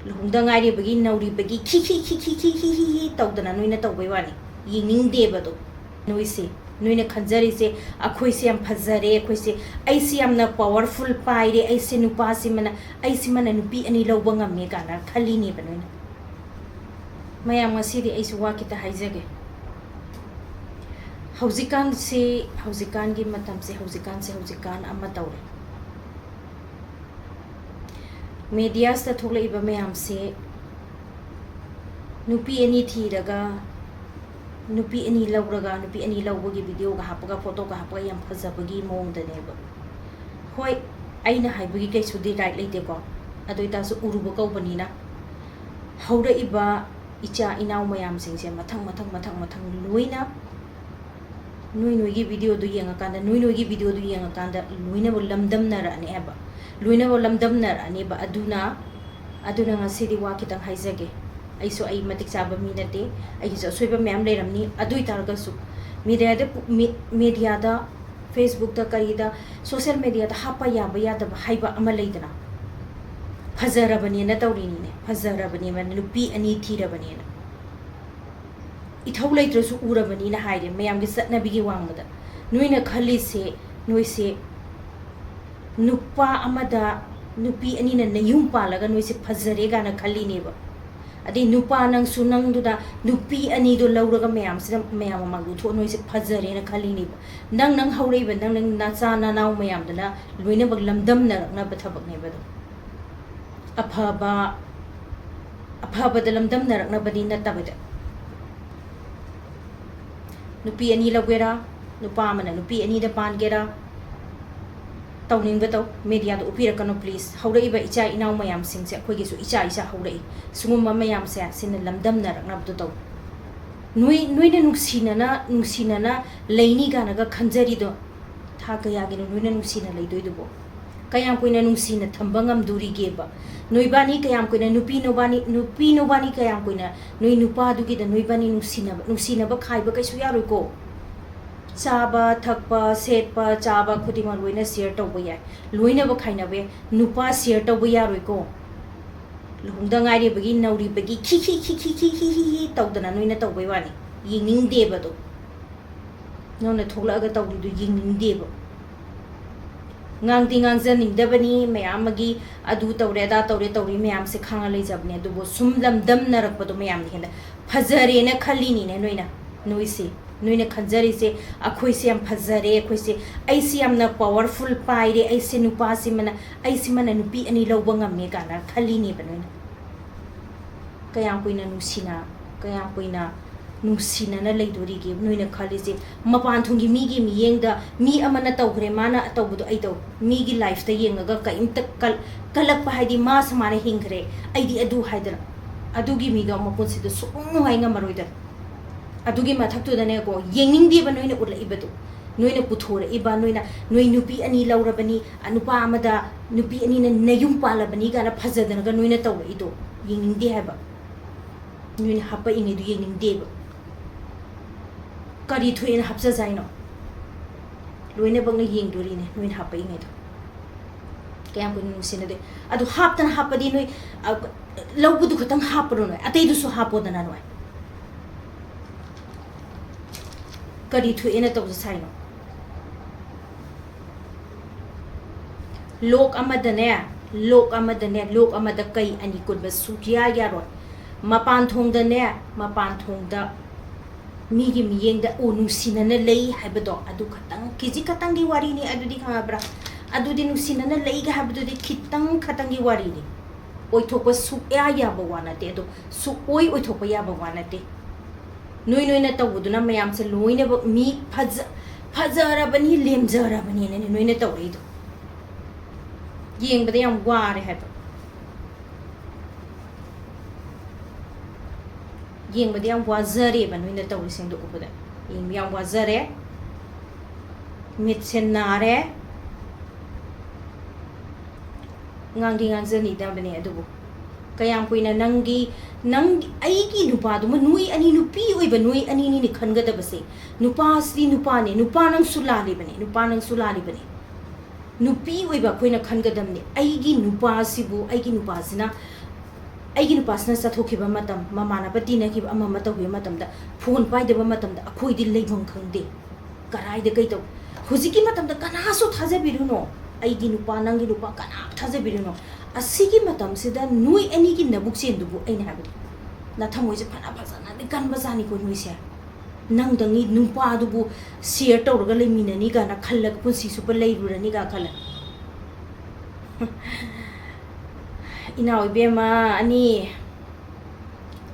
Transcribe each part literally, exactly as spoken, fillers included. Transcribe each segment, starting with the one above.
ꯂꯨꯍꯣꯡꯗ ꯉꯥꯏꯔꯤꯕꯒꯤ ꯅꯧꯔꯤꯕꯒꯤ ꯈꯤ ꯈꯤ ꯈꯤ ꯈꯤ ꯈꯤ ꯈꯤ ꯈꯤ ꯈꯤ ꯇꯧꯗꯅ ꯅꯣꯏꯅ ꯇꯧꯕꯩ ꯋꯥꯅꯤ꯫ ꯌꯦꯡꯅꯤꯡꯗꯦꯕ ꯑꯗꯣ꯫ ꯅꯣꯏꯁꯦ, ꯅꯣꯏꯅ ꯈꯟꯖꯔꯤꯁꯦ, "ꯑꯩꯈꯣꯏꯁꯦ ꯌꯥꯝ ꯐꯖꯔꯦ, ꯑꯩꯈꯣꯏꯁꯦ, ꯑꯩꯁꯦ ꯌꯥꯝꯅ powerful ꯄꯥꯏꯔꯦ, ꯑꯩꯁꯦ ꯅꯨꯄꯥꯁꯤꯃꯅ, ꯑꯩꯁꯤꯃꯅ ꯅꯨꯄꯤ ꯑꯅꯤ ꯂꯧꯕ ꯉꯝꯃꯦ" ꯀꯥꯏꯅ ꯈꯜꯂꯤꯅꯦꯕ ꯅꯣꯏꯅ꯫ ꯃꯌꯥꯝ, ꯉꯁꯤꯗꯤ ꯑꯩꯁꯨ ꯋꯥ ꯈꯤꯇ ꯍꯥꯏꯖꯒꯦ꯫ ꯍꯧꯖꯤꯛꯀꯥꯟꯁꯤ, ꯍꯧꯖꯤꯛꯀꯥꯟꯒꯤ ꯃꯇꯝꯁꯦ, ꯍꯧꯖꯤꯛꯀꯥꯟꯁꯦ, ꯍꯧꯖꯤꯛꯀꯥꯟ ꯑꯃ ꯇꯧꯔꯦ꯫ Mediaꯁꯇ ꯊꯣꯛꯂꯛꯏꯕ ꯃꯌꯥꯝꯁꯦ ꯅꯨꯄꯤ ꯑꯅꯤ ꯊꯤꯔꯒ, ꯅꯨꯄꯤ ꯑꯅꯤ ꯂꯧꯔꯒ, ꯅꯨꯄꯤ ꯑꯅꯤ ꯂꯧꯕꯒꯤ videoꯒ ꯍꯥꯞꯄꯒ, photoꯒ ꯍꯥꯞꯄꯒ ꯌꯥꯝ ꯐꯖꯕꯒꯤ ꯃꯑꯣꯡꯗꯅꯦꯕ꯫ ꯍꯣꯏ, ꯑꯩꯅ ꯍꯥꯏꯕꯒꯤ ꯀꯩꯁꯨꯗꯤ right ꯂꯩꯇꯦꯀꯣ, ꯑꯗꯨ ꯑꯣꯏꯇꯥꯔꯁꯨ ꯎꯔꯨꯕ ꯀꯧꯕꯅꯤꯅ꯫ ꯍꯧꯔꯛꯏꯕ ꯏꯆꯥ ꯏꯅꯥꯎ ꯃꯌꯥꯝꯁꯤꯡꯁꯦ ꯃꯊꯪ, ꯃꯊꯪ, ꯃꯊꯪ, ꯃꯊꯪ ꯂꯣꯏꯅ ꯅꯣꯏ ꯅꯣꯏꯒꯤ videoꯗꯨ ꯌꯦꯡꯉꯀꯥꯟꯗ, ꯅꯣꯏ ꯅꯣꯏꯒꯤ videoꯗꯨ ꯌꯦꯡꯉꯀꯥꯟꯗ ꯂꯣꯏꯅꯃꯛ ꯂꯝꯗꯝꯅꯔꯛꯑꯅꯤ ꯍꯥꯏꯕ, ꯂꯣꯏꯅꯃꯛ ꯂꯝꯗꯝꯅꯔꯛꯑꯅꯦꯕ꯫ ꯑꯗꯨꯅ, ꯑꯗꯨꯅ ꯉꯁꯤꯗꯤ ꯋꯥ ꯈꯤꯇꯪ ꯍꯥꯏꯖꯒꯦ꯫ ꯑꯩꯁꯨ ꯑꯩ ꯃꯇꯤꯛ ꯆꯥꯕ ꯃꯤ ꯅꯠꯇꯦ, ꯑꯩꯒꯤꯁꯨ ꯑꯁꯣꯏꯕ ꯃꯌꯥꯝ ꯂꯩꯔꯝꯅꯤ꯫ ꯑꯗꯨ ꯑꯣꯏꯇꯥꯔꯒꯁꯨ mediaꯗ ꯄꯨ-, ꯃꯤ-, mediaꯗ, Facebookꯇ, ꯀꯔꯤꯗ, social mediaꯗ ꯍꯥꯞꯄ ꯌꯥꯕ ꯌꯥꯗꯕ ꯍꯥꯏꯕ ꯑꯃ ꯂꯩꯗꯅ, ꯐꯖꯔꯕꯅꯦꯅ ꯇꯧꯔꯤꯅꯤꯅꯦ, ꯐꯖꯔꯕꯅꯦꯕ, ꯅꯨꯄꯤ ꯑꯅꯤ ꯊꯤꯔꯕꯅꯦꯅ꯫ ꯏꯊꯧ ꯂꯩꯇ꯭ꯔꯁꯨ ꯎꯔꯕꯅꯤꯅ ꯍꯥꯏꯔꯦ, ꯃꯌꯥꯝꯒꯤ ꯆꯠꯅꯕꯤꯒꯤ ꯋꯥꯡꯃꯗ꯫ ꯅꯣꯏꯅ ꯈꯜꯂꯤꯁꯦ, ꯅꯣꯏꯁꯦ ꯅꯨꯄꯥ ꯑꯃꯗ ꯅꯨꯄꯤ ꯑꯅꯤꯅ ꯅꯌꯨꯝ ꯄꯥꯜꯂꯒ ꯅꯣꯏꯁꯦ ꯐꯖꯔꯦ ꯀꯥꯏꯅ ꯈꯜꯂꯤꯅꯦꯕ꯫ ꯑꯗꯩ ꯅꯨꯄꯥ ꯅꯪꯁꯨ ꯅꯪꯗꯨꯅ ꯅꯨꯄꯤ ꯑꯅꯤꯗꯣ ꯂꯧꯔꯒ ꯃꯌꯥꯝꯁꯤꯗ, ꯃꯌꯥꯝ ꯃꯃꯥꯡꯗ ꯎꯊꯣꯛꯑ ꯅꯣꯏꯁꯦ ꯐꯖꯔꯦꯅ ꯈꯜꯂꯤꯅꯦꯕ꯫ ꯅꯪ, ꯅꯪ ꯍꯧꯔꯛꯏꯕ, ꯅꯪ, ꯅꯪ ꯅꯆꯥ ꯅꯅꯥꯎ ꯃꯌꯥꯝꯗꯨꯅ ꯂꯣꯏꯅꯃꯛ ꯂꯝꯗꯝꯅꯔꯛꯅꯕ ꯊꯕꯛꯅꯦꯕ ꯑꯗꯣ꯫ ꯑꯐꯕ, ꯑꯐꯕꯗ ꯂꯝꯗꯝꯅꯔꯛꯅꯕꯗꯤ ꯅꯠꯇꯕꯗ꯫ ꯅꯨꯄꯤ ꯑꯅꯤ ꯂꯧꯒꯦꯔꯥ, ꯅꯨꯄꯥ ꯑꯃꯅ ꯅꯨꯄꯤ ꯑꯅꯤꯗ ꯄꯥꯟꯒꯦꯔꯥ, ꯇꯧꯅꯤꯡꯕ ꯇꯧ, mediaꯗ ꯎꯞꯄꯤꯔꯛꯀꯅꯨ please꯫ ꯍꯧꯔꯛꯏꯕ ꯏꯆꯥ ꯏꯅꯥꯎ ꯃꯌꯥꯝꯁꯤꯡꯁꯦ ꯑꯩꯈꯣꯏꯒꯤꯁꯨ ꯏꯆꯥ ꯏꯆꯥ ꯍꯧꯔꯛꯏ꯫ ꯁꯤꯒꯨꯝꯕ ꯃꯌꯥꯝꯁꯦ ꯁꯤꯅ ꯂꯝꯗꯝꯅꯔꯛꯅꯕꯗꯣ ꯇꯧ꯫ ꯅꯣꯏ, ꯅꯣꯏꯅ ꯅꯨꯡꯁꯤꯅꯅ, ꯅꯨꯡꯁꯤꯅꯅ ꯂꯩꯅꯤ ꯀꯥꯏꯅꯒ ꯈꯟꯖꯔꯤꯗꯣ ꯊꯥ ꯀꯌꯥꯒꯤꯅꯣ ꯅꯣꯏꯅ ꯅꯨꯡꯁꯤꯅ ꯂꯩꯗꯣꯏꯗꯨꯕꯣ? ꯀꯌꯥꯝ ꯀꯨꯏꯅ ꯅꯨꯡꯁꯤꯅ ꯊꯝꯕ ꯉꯝꯗꯣꯔꯤꯒꯦꯕ? ꯅꯣꯏꯕꯥꯅꯤ ꯀꯌꯥꯝ ꯀꯨꯏꯅ, ꯅꯨꯄꯤ ꯅꯣꯕꯥꯅꯤ, ꯅꯨꯄꯤ ꯅꯣꯕꯥꯅꯤ ꯀꯌꯥꯝ ꯀꯨꯏꯅ ꯅꯣꯏ ꯅꯨꯄꯥꯗꯨꯒꯤꯗ ꯅꯣꯏꯕꯥꯅꯤ ꯅꯨꯡꯁꯤꯅꯕ, ꯅꯨꯡꯁꯤꯅꯕ ꯈꯥꯏꯕ ꯀꯩꯁꯨ ꯌꯥꯔꯣꯏꯀꯣ꯫ ꯆꯥꯕ, ꯊꯛꯄ, ꯁꯦꯠꯄ, ꯆꯥꯕ ꯈꯨꯗꯤꯡꯃꯛ ꯂꯣꯏꯅ share ꯇꯧꯕ ꯌꯥꯏ, ꯂꯣꯏꯅꯕ ꯈꯥꯏꯅꯕ ꯌꯥꯏ, ꯅꯨꯄꯥ share ꯇꯧꯕ ꯌꯥꯔꯣꯏꯀꯣ꯫ ꯂꯨꯍꯣꯡꯗ ꯉꯥꯏꯔꯤꯕꯒꯤ ꯅꯧꯔꯤꯕꯒꯤ ꯈꯤ ꯈꯤ ꯈꯤ ꯈꯤ ꯈꯤ ꯈꯤ ꯈꯤ ꯈꯤ ꯇꯧꯗꯅ ꯅꯣꯏꯅ ꯇꯧꯕꯩ ꯋꯥꯅꯤ꯫ ꯌꯦꯡꯅꯤꯡꯗꯦꯕ ꯑꯗꯣ꯫ ꯅꯪꯅ ꯊꯣꯛꯂꯛꯑꯒ ꯇꯧꯔꯤꯗꯨ ꯌꯦꯡꯅꯤꯡꯗꯦꯕ꯫ ꯉꯥꯡꯗꯤ ꯉꯥꯡꯖꯅꯤꯡꯗꯕꯅꯤ, ꯃꯌꯥꯝ ꯑꯃꯒꯤ ꯑꯗꯨ ꯇꯧꯔꯦ, ꯑꯗꯥ ꯇꯧꯔꯦ, ꯇꯧꯔꯤ ꯃꯌꯥꯝꯁꯦ ꯈꯥꯡꯉ ꯂꯩꯖꯕꯅꯦ꯫ ꯑꯗꯨꯕꯨ ꯁꯨꯝ ꯂꯝꯗꯝꯅꯔꯛꯄꯗꯣ ꯃꯌꯥꯝꯅ ꯍꯦꯟꯅ ꯐꯖꯔꯦꯅ ꯈꯜꯂꯤꯅꯤꯅꯦ ꯅꯣꯏꯅ꯫ ꯅꯣꯏꯁꯦ, ꯅꯣꯏꯅ ꯈꯟꯖꯔꯤꯁꯦ, "ꯑꯩꯈꯣꯏꯁꯦ ꯌꯥꯝ ꯐꯖꯔꯦ, ꯑꯩꯈꯣꯏꯁꯦ, ꯑꯩꯁꯦ ꯌꯥꯝꯅ powerful ꯄꯥꯏꯔꯦ, ꯑꯩꯁꯦ ꯅꯨꯄꯥꯁꯤꯃꯅ, ꯑꯩꯁꯤꯃꯅ ꯅꯨꯄꯤ ꯑꯅꯤ ꯂꯧꯕ ꯉꯝꯃꯦ" ꯀꯥꯏꯅ ꯈꯜꯂꯤꯅꯦꯕ ꯅꯣꯏꯅ꯫ ꯀꯌꯥꯝ ꯀꯨꯏꯅ ꯅꯨꯡꯁꯤꯅ, ꯀꯌꯥꯝ ꯀꯨꯏꯅ ꯅꯨꯡꯁꯤꯅꯅ ꯂꯩꯗꯣꯔꯤꯒꯦ? ꯅꯣꯏꯅ ꯈꯜꯂꯤꯁꯦ, ꯃꯄꯥꯟ ꯊꯣꯡꯒꯤ ꯃꯤꯒꯤ ꯃꯤꯠꯌꯦꯡꯗ ꯃꯤ ꯑꯃꯅ ꯇꯧꯈ꯭ꯔꯦ, ꯃꯥꯅ ꯇꯧꯕꯗꯣ ꯑꯩ ꯇꯧ, ꯃꯤꯒꯤ lifeꯇ ꯌꯦꯡꯉꯒ ꯀꯔꯤꯝꯇ ꯀꯜ-, ꯀꯜꯂꯛꯄ ꯍꯥꯏꯗꯤ ꯃꯥ ꯁꯨꯃꯥꯏꯅ ꯍꯤꯡꯈ꯭ꯔꯦ, ꯑꯩꯗꯤ ꯑꯗꯨ ꯍꯥꯏꯗꯅ, ꯑꯗꯨꯒꯤ ꯃꯤꯗꯣ ꯃꯄꯨꯟꯁꯤꯗ ꯁꯨꯡꯅꯨꯡ ꯅꯨꯡꯉꯥꯏ ꯉꯝꯃꯔꯣꯏꯗꯅ꯫ ꯑꯗꯨꯒꯤ ꯃꯊꯛꯇꯨꯗꯅꯦꯀꯣ, ꯌꯦꯡꯅꯤꯡꯗꯦꯕ ꯅꯣꯏꯅ ꯎꯠꯂꯛꯏꯕꯗꯣ, ꯅꯣꯏꯅ ꯄꯨꯊꯣꯔꯛꯏꯕ, ꯅꯣꯏꯅ, "ꯅꯣꯏ ꯅꯨꯄꯤ ꯑꯅꯤ ꯂꯧꯔꯕꯅꯤ, ꯑ, ꯅꯨꯄꯥ ꯑꯃꯗ ꯅꯨꯄꯤ ꯑꯅꯤꯅ ꯅꯌꯨꯝ ꯄꯥꯜꯂꯕꯅꯤ" ꯀꯥꯏꯅ ꯐꯖꯗꯅꯒ ꯅꯣꯏꯅ ꯇꯧꯔꯛꯏꯗꯣ ꯌꯦꯡꯅꯤꯡꯗꯦ ꯍꯥꯏꯕ꯫ ꯅꯣꯏꯅ ꯍꯥꯄꯛꯏꯉꯩꯗꯨ ꯌꯦꯡꯅꯤꯡꯗꯦꯕ꯫ ꯀꯔꯤ ꯊꯣꯛꯑꯦꯅ ꯍꯥꯞꯆꯖ ꯍꯥꯏꯅꯣ? ꯂꯣꯏꯅꯃꯛꯅ ꯌꯦꯡꯗꯣꯔꯤꯅꯦ ꯅꯣꯏꯅ ꯍꯥꯄꯛꯏꯉꯩꯗꯣ꯫ ꯀꯌꯥꯝ ꯀꯨꯏꯅ ꯅꯨꯡꯁꯤꯅꯗꯦ꯫ ꯑꯗꯨ ꯍꯥꯞꯇꯅ ꯍꯥꯞꯄꯗꯤ ꯅꯣꯏ, ꯑ, ꯂꯧꯕꯗꯨ ꯈꯛꯇꯪ ꯍꯥꯞꯄ꯭ꯔꯣ ꯅꯣꯏ? ꯑꯇꯩꯗꯨꯁꯨ ꯍꯥꯞꯄꯣꯗꯅ ꯅꯣꯏ꯫ ꯀꯔꯤ ꯊꯣꯛꯑꯦꯅ ꯇꯧꯖ ꯁꯥꯏꯅꯣ? ꯂꯣꯛ ꯑꯃꯗꯅꯦ, ꯂꯣꯛ ꯑꯃꯗꯅꯦ, ꯂꯣꯛ ꯑꯃꯗ ꯀꯩ ꯑꯅꯤ ꯀꯨꯟꯕ ꯁꯨꯛꯌꯥ ꯌꯥꯔꯣꯏ꯫ ꯃꯄꯥꯟ ꯊꯣꯡꯗꯅꯦ, ꯃꯄꯥꯟ ꯊꯣꯡꯗ ꯃꯤꯒꯤ ꯃꯤꯠꯌꯦꯡꯗ, "ꯑꯣ, ꯅꯨꯡꯁꯤꯅꯅ ꯂꯩ" ꯍꯥꯏꯕꯗꯣ, ꯑꯗꯨ ꯈꯇꯪ, ꯈꯤꯖꯤꯛ ꯈꯇꯪꯒꯤ ꯋꯥꯔꯤꯅꯤ꯫ ꯑꯗꯨꯗꯤ ꯈꯪꯉꯕ꯭ꯔꯥ? ꯑꯗꯨꯗꯤ ꯅꯨꯡꯁꯤꯅꯅ ꯂꯩꯒ ꯍꯥꯏꯕꯗꯨꯗꯤ ꯈꯤꯇꯪ ꯈꯇꯪꯒꯤ ꯋꯥꯔꯤꯅꯤ꯫ ꯑꯣꯏꯊꯣꯛꯄ ꯁꯨꯛꯌꯥ ꯌꯥꯕ ꯋꯥ ꯅꯠꯇꯦ, ꯑꯗꯣ ꯁꯨꯛꯑꯣꯏ ꯑꯣꯏꯊꯣꯛꯄ ꯌꯥꯕ ꯋꯥ ꯅꯠꯇꯦ꯫ ꯅꯣꯏ ꯅꯣꯏꯅ ꯇꯧꯕꯗꯨꯅ ꯃꯌꯥꯝꯁꯦ ꯂꯣꯏꯅꯃꯛ ꯃꯤ ꯐꯖ-, ꯐꯖꯔꯕꯅꯤ, ꯂꯦꯝꯖꯔꯕꯅꯤꯅꯅꯦ ꯅꯣꯏꯅ ꯇꯧꯔꯛꯏꯗꯣ꯫ ꯌꯦꯡꯕꯗ ꯌꯥꯝ ꯋꯥꯔꯦ ꯍꯥꯏꯕ꯫ ꯌꯦꯡꯕꯗ ꯌꯥꯝ ꯋꯥꯖꯔꯦꯕ ꯅꯣꯏꯅ ꯇꯧꯔꯤꯁꯤꯡꯗꯣ ꯎꯕꯗ꯫ ꯌꯦꯡꯕ ꯌꯥꯝ ꯋꯥꯖꯔꯦ꯫ ꯃꯤꯠꯁꯦ ꯅꯥꯔꯦ꯫ ꯉꯥꯡꯗꯤ ꯉꯥꯡꯖꯅꯤꯡꯗꯕꯅꯦ, ꯑꯗꯨꯕꯨ ꯀꯌꯥꯝ ꯀꯨꯏꯅ ꯅꯪꯒꯤ, ꯅꯪ, ꯑꯩꯒꯤ ꯅꯨꯄꯥꯗꯨꯃ ꯅꯣꯏ ꯑꯅꯤ, ꯅꯨꯄꯤ ꯑꯣꯏꯕ ꯅꯣꯏ ꯑꯅꯤꯅꯤꯅꯦ ꯈꯟꯒꯗꯕꯁꯦ꯫ ꯅꯨꯄꯥꯁꯤꯗꯤ ꯅꯨꯄꯥꯅꯦ, ꯅꯨꯄꯥ ꯅꯪꯁꯨ ꯂꯥꯜꯂꯤꯕꯅꯦ, ꯅꯨꯄꯥ ꯅꯪꯁꯨ ꯂꯥꯜꯂꯤꯕꯅꯦ꯫ ꯅꯨꯄꯤ ꯑꯣꯏꯕ ꯑꯩꯈꯣꯏꯅ ꯈꯟꯒꯗꯕꯅꯦ, ꯑꯩꯒꯤ ꯅꯨꯄꯥꯁꯤꯕꯨ, ꯑꯩꯒꯤ ꯅꯨꯄꯥꯁꯤꯅ ꯑꯩꯒꯤ ꯅꯨꯄꯥꯁꯤꯅ ꯆꯠꯊꯣꯛꯈꯤꯕ ꯃꯇꯝ, ꯃꯃꯥꯟꯅꯕ ꯇꯤꯟꯅꯈꯤꯕ, ꯑꯃ ꯑꯃ ꯇꯧꯈꯤꯕ ꯃꯇꯝꯗ, ꯐꯣꯟ ꯄꯥꯏꯗꯕ ꯃꯇꯝꯗ ꯑꯩꯈꯣꯏꯗꯤ ꯂꯩꯐꯝ ꯈꯪꯗꯦ꯫ ꯀꯔꯥꯏꯗ ꯀꯩ ꯇꯧ-, ꯍꯧꯖꯤꯛꯀꯤ ꯃꯇꯝꯗ ꯀꯅꯥꯁꯨ ꯊꯥꯖꯕꯤꯔꯨꯅꯣ꯫ ꯑꯩꯒꯤ ꯅꯨꯄꯥ, ꯅꯪꯒꯤ ꯅꯨꯄꯥ, ꯀꯅꯥ ꯊꯥꯖꯕꯤꯔꯨꯅꯣ꯫ ꯑꯁꯤꯒꯤ ꯃꯇꯝꯁꯤꯗ ꯅꯣꯏ ꯑꯅꯤꯒꯤ ꯅꯕꯨꯛ ꯆꯦꯟꯗꯨꯕꯨ ꯑꯩꯅ ꯍꯥꯏꯕꯗꯤ, ꯅꯊꯃꯣꯏꯁꯦ ꯐꯅ ꯐꯖꯅꯗꯤ ꯀꯟꯕꯖꯥꯠꯅꯤꯀꯣ ꯅꯣꯏꯁꯦ꯫ ꯅꯪꯗꯪꯒꯤ ꯅꯨꯄꯥꯗꯨꯕꯨ share ꯇꯧꯔꯒ ꯂꯩꯃꯤꯟꯅꯅꯤ ꯀꯥꯏꯅ ꯈꯜꯂꯒ, ꯄꯨꯟꯁꯤ ꯆꯨꯞꯄ ꯂꯩꯔꯨꯔꯅꯤ ꯀꯥꯏꯅ ꯈꯜꯂ꯫ ꯏꯅꯥꯎ ꯏꯕꯦꯝꯃ ꯑꯅꯤ,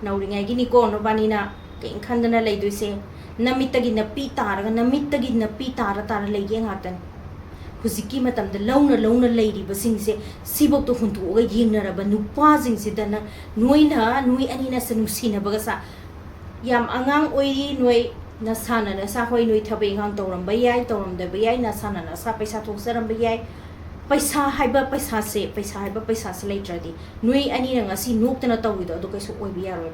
ꯅꯧꯔꯤꯉꯩꯒꯤꯅꯤꯀꯣ ꯅꯕꯥꯅꯤꯅ ꯀꯩꯝ ꯈꯟꯗꯅ ꯂꯩꯗꯣꯏꯁꯦ꯫ ꯅꯃꯤꯠꯇꯒꯤ ꯅꯄꯤ ꯇꯥꯔꯒ, ꯅꯃꯤꯠꯇꯒꯤ ꯅꯄꯤ ꯇꯥꯔ ꯇꯥꯔ ꯂꯩꯒꯦ ꯉꯥꯛꯇꯅꯤ꯫ ꯍꯧꯖꯤꯛꯀꯤ ꯃꯇꯝꯗ ꯂꯧꯅ ꯂꯧꯅ ꯂꯩꯔꯤꯕꯁꯤꯡꯁꯦ, ꯁꯤꯐꯧꯗ ꯍꯨꯟꯗꯣꯛꯑꯒ ꯌꯦꯡꯅꯔꯕ ꯅꯨꯄꯥꯁꯤꯡꯁꯤꯗꯅ, ꯅꯣꯏꯅ, ꯅꯣꯏ ꯑꯅꯤꯅ ꯁꯦ ꯅꯨꯡꯁꯤꯅꯕꯒ ꯁꯥ-, ꯌꯥꯝ ꯑꯉꯥꯡ ꯑꯣꯏꯔꯤ ꯅꯣꯏ, ꯅꯁꯥꯅ ꯅꯁꯥ, ꯍꯣꯏ, ꯅꯣꯏ ꯊꯕꯛ ꯏꯪꯈꯥꯡ ꯇꯧꯔꯝꯕ ꯌꯥꯏ, ꯇꯧꯔꯝꯗꯕ ꯌꯥꯏ, ꯅꯁꯥꯅ ꯅꯁꯥ ꯄꯩꯁꯥ ꯊꯣꯛꯆꯔꯝꯕ ꯌꯥꯏ꯫ ꯄꯩꯁꯥ ꯍꯥꯏꯕ ꯄꯩꯁꯥꯁꯦ, ꯄꯩꯁꯥ ꯍꯥꯏꯕ ꯄꯩꯁꯥꯁꯦ ꯂꯩꯇ꯭ꯔꯗꯤ, ꯅꯣꯏ ꯑꯅꯤꯅ ꯉꯁꯤ ꯅꯣꯛꯇꯅ ꯇꯧꯔꯤꯗꯣ ꯑꯗꯨ ꯀꯩꯁꯨ ꯑꯣꯏꯕ ꯌꯥꯔꯣꯏ꯫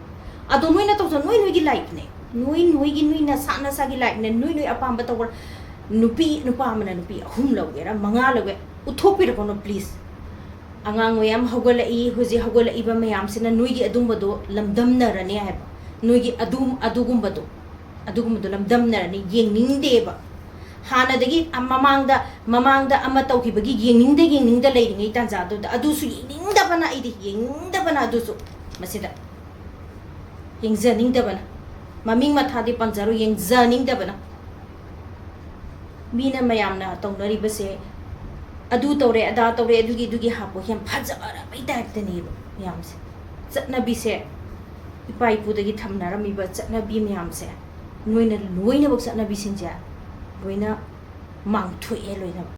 ꯑꯗꯣ ꯅꯣꯏꯅ ꯇꯧꯖꯧ, ꯅꯣꯏ ꯅꯣꯏꯒꯤ lifeꯅꯦ, ꯅꯣꯏ ꯅꯣꯏꯒꯤ, ꯅꯣꯏ ꯅꯁꯥ ꯅꯁꯥꯒꯤ lifeꯅꯦ, ꯅꯣꯏ ꯅꯣꯏ ꯑꯄꯥꯝꯕ ꯇꯧꯕ꯫ ꯅꯨꯄꯤ, ꯅꯨꯄꯥ ꯑꯃꯅ ꯅꯨꯄꯤ ꯑꯍꯨꯝ ꯂꯧꯒꯦꯔꯥ ꯃꯉꯥ ꯂꯧꯒꯦ, ꯎꯠꯊꯣꯛꯄꯤꯔꯛꯀꯅꯨ please꯫ ꯑꯉꯥꯡ ꯃꯌꯥꯝ ꯍꯧꯒꯠꯂꯛꯏ, ꯍꯧꯖꯤꯛ ꯍꯧꯒꯠꯂꯛꯏꯕ ꯃꯌꯥꯝꯁꯤꯅ ꯅꯣꯏꯒꯤ ꯑꯗꯨꯝꯕꯗꯣ ꯂꯝꯗꯝꯅꯔꯅꯤ ꯍꯥꯏꯕ, ꯅꯣꯏꯒꯤ ꯑꯗꯨꯝ, ꯑꯗꯨꯒꯨꯝꯕꯗꯣ, ꯑꯗꯨꯒꯨꯝꯕꯗꯣ ꯂꯝꯗꯝꯅꯔꯅꯤ, ꯌꯦꯡꯅꯤꯡꯗꯦꯕ꯫ ꯍꯥꯟꯅꯗꯒꯤ ꯑ-, ꯃꯃꯥꯡꯗ, ꯃꯃꯥꯡꯗ ꯑꯃ ꯇꯧꯈꯤꯕꯒꯤ ꯌꯦꯡꯅꯤꯡꯗ, ꯌꯦꯡꯅꯤꯡꯗ ꯂꯩꯔꯤꯉꯩ ꯇꯥꯟꯖꯥꯗꯨꯗ, ꯑꯗꯨꯁꯨ ꯌꯦꯡꯅꯤꯡꯗꯕꯅ, ꯑꯩꯗꯤ ꯌꯦꯡꯅꯤꯡꯗꯕꯅ ꯑꯗꯨꯁꯨ, ꯃꯁꯤꯗ ꯌꯦꯡꯖꯅꯤꯡꯗꯕꯅ, ꯃꯃꯤꯡ ꯃꯊꯥꯗꯤ ꯄꯟꯖꯔꯣꯏ, ꯌꯦꯡꯖꯅꯤꯡꯗꯕꯅ꯫ ꯃꯤꯅ ꯃꯌꯥꯝꯅ ꯇꯧꯅꯔꯤꯕꯁꯦ, ꯑꯗꯨ ꯇꯧꯔꯦ, ꯑꯗꯥ ꯇꯧꯔꯦ, ꯑꯗꯨꯒꯤ, ꯑꯗꯨꯒꯤ ꯍꯥꯞꯄ ꯌꯥꯝ ꯐꯖꯔꯕꯩ typeꯇꯅꯦꯕ ꯃꯌꯥꯝꯁꯦ꯫ ꯆꯠꯅꯕꯤꯁꯦ, ꯏꯄꯥ ꯏꯄꯨꯗꯒꯤ ꯊꯝꯅꯔꯝꯃꯤꯕ ꯆꯠꯅꯕꯤ ꯃꯌꯥꯝꯁꯦ ꯅꯣꯏꯅ ꯂꯣꯏꯅꯃꯛ, ꯆꯠꯅꯕꯤꯁꯤꯡꯁꯦ ꯂꯣꯏꯅ ꯃꯥꯡꯊꯣꯛꯑꯦ ꯂꯣꯏꯅꯃꯛ꯫